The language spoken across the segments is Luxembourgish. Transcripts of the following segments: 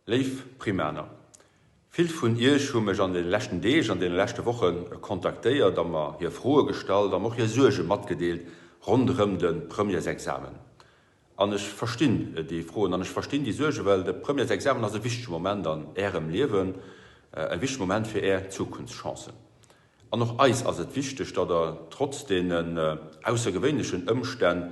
Léif Primaner, vill vun Iech hu mech an deene leschten Deeg, an deene leschte Woche kontaktéiert a mer hir Froe gestallt an och hir Suerge matgedeelt ronderëm de Premièresexamen. An ech verstinn déi Froen an ech verstinn déi Suerge, well de Premièresexamen ass e wichtege Moment an Ärem Liewen, e wichtege Moment fir Är Zukunftschancen. An och eis ass et wichteg, datt Der trotz deenen aussergewéinlechen Ëmstänn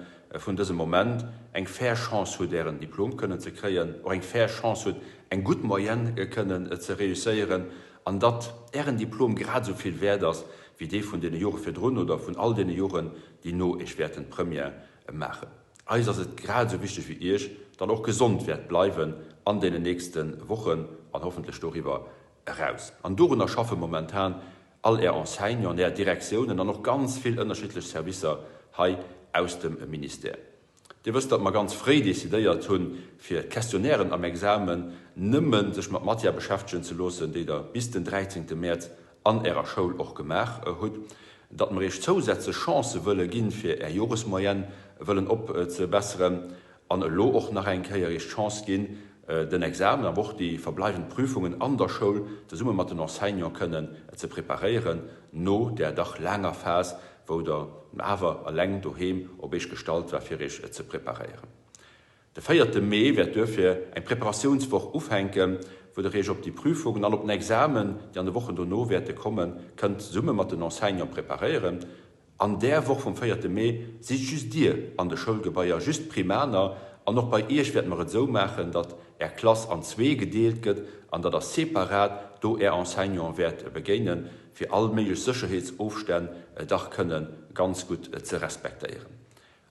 vun dësem Moment eng fair Chance hutt, Ären Diplom kënnen ze kréien, och eng fair Chance hutt, eng gutt Moyenne kënnen ze reusséieren, an datt Ären Diplom grad esou vill wäert ass wéi dee vun deene Jore virdrun oder vun all deene Joren, déi no Iech wäerten d'Première maachen. Eis ass et grad esou wichteg wéi Iech, datt Der och gesond wäert bleiwen an deenen nächste Wochen an hoffentlech doriwwer Eraus. An dorunner schaffe momentan all Är Enseignanten, Är Direktiounen an och ganz vill ënnerschiddlech Servicer hei aus dem Ministère. Dir wësst, datt mer ganz fréi decidéiert hunn, fir d'Questionnairen am Examen nëmme sech mat Matière beschäftegen ze loossen, déi Der bis den 13. Mäerz an Ärer Schoul och gemaach hutt, datt mer Iech zousätzlech Chancë wëlle ginn, fir Är Joresmoyenne wëllen opzebesseren. An elo och nach eng Kéier Iech d'Chance ginn, den Examen, awer och déi verbleiwend Prüfungen an der Schoul zesumme mat den Enseignant kënnen ze preparéieren, no där dach laanger Phas, wou Der awer eleng doheem op Iech gestallt war, fir Iech ze preparéieren. De véierte Mee wäert duerfir eng Preparatiounswoch ufänken, wou Der Iech op déi Prüfungen an op den Examen, déi an de Wochen dono wäerte kommen, kënnt zesumme mat den Enseignant preparéieren. An där Woch vum véierte Mee sidd just dir an de Schoulgebaier, just d'Primaner, an och bei iech wäerte mer et esou maachen, datt är Klass an zwee gedeelt gëtt an datt der separat do är Enseignante wäert begéinen, fir all méiglech Sécherheetsofstänn dach kënne ganz gutt ze respektéieren.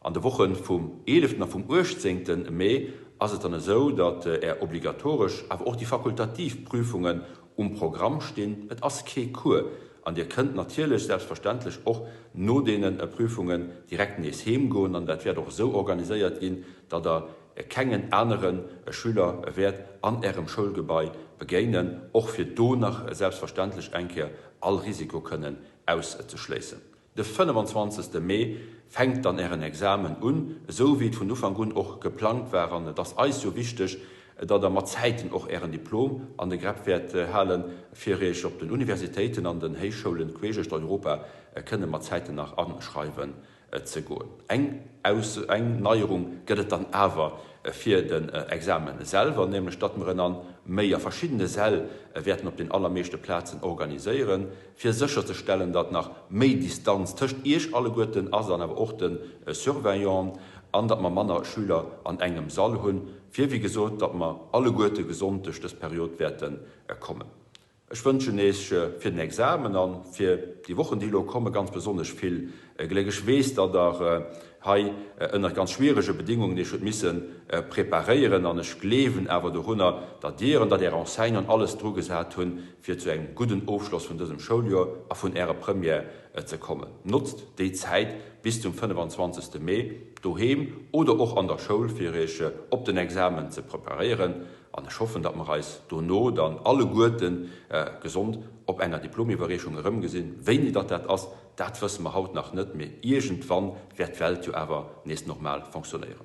An de Woche vum eeleften a vum uechtzéngte Mee ass et dann esou, datt Är obligatoresch, awer och déi fakultativ Prüfungen um Programm stinn. Et ass kee Cours an Dir kënnt natierlech selbstverständlech och no deene Prüfungen direkt nees heem goen an dat wäert och esou organiséiert ginn, datt Der kengen anere Schüler wäert an Ärem Schoulgebai begéinen, och fir do nach selbstverständlech eng Kéier all Risiko kënnen auszeschléissen. De 25. Mee fänkt dann Ären Examen un, esou wéi et vun Ufank un och geplangt war. An et ass eis jo wichteg, datt Der mat Zäiten och Ären Diplom an de Gräpp wäert halen, fir Iech op den Universitéiten an den Héichschoulen queesch duerch Europa kënne mat Zäiten nach aschreiwen ze goen. Eng Aus eng Neierung gëtt et dann awer fir den Examen selwer, nämlech datt mer en an méi a verschiddene Säll wäerten op den allermeeschte Plazen organiséieren, fir sécherzestellen, datt nach méi Distanz tëscht Iech alleguerten ass an awer och de Surveillanten, an datt mer manner Schüler an engem Sall hunn, fir wéi gesot, datt mer alleguerte gesond duerch dës Period wäerte kommen. Ech wënschen Iech fir den Examen a fir déi Wochen, déi elo kommen, ganz besonnesch vill Gléck. Ech weess, datt Der hei ënnert ganz schwierege Bedingungen Iech hutt misse preparéieren an ech gleewen awer dorunner, datt Dir an datt Är Enseignanten alles drugesat hunn, fir zu engem gudden Ofschloss vun dësem Schouljoer a vun Ärer Première ze kommen. Notzt déi Zäit bis zum 25. Mee, doheem oder och an der Schoul, fir Iech op den Examen ze preparéieren. An ech hoffen, datt mer eis dono dann alleguerte gesond op enger Diplomiwwerreechung erëmgesinn. Wéini datt dat ass, dat wësse mer haut nach net, mee iergendwann wäert d'Welt jo awer nees normal fonctionnéieren.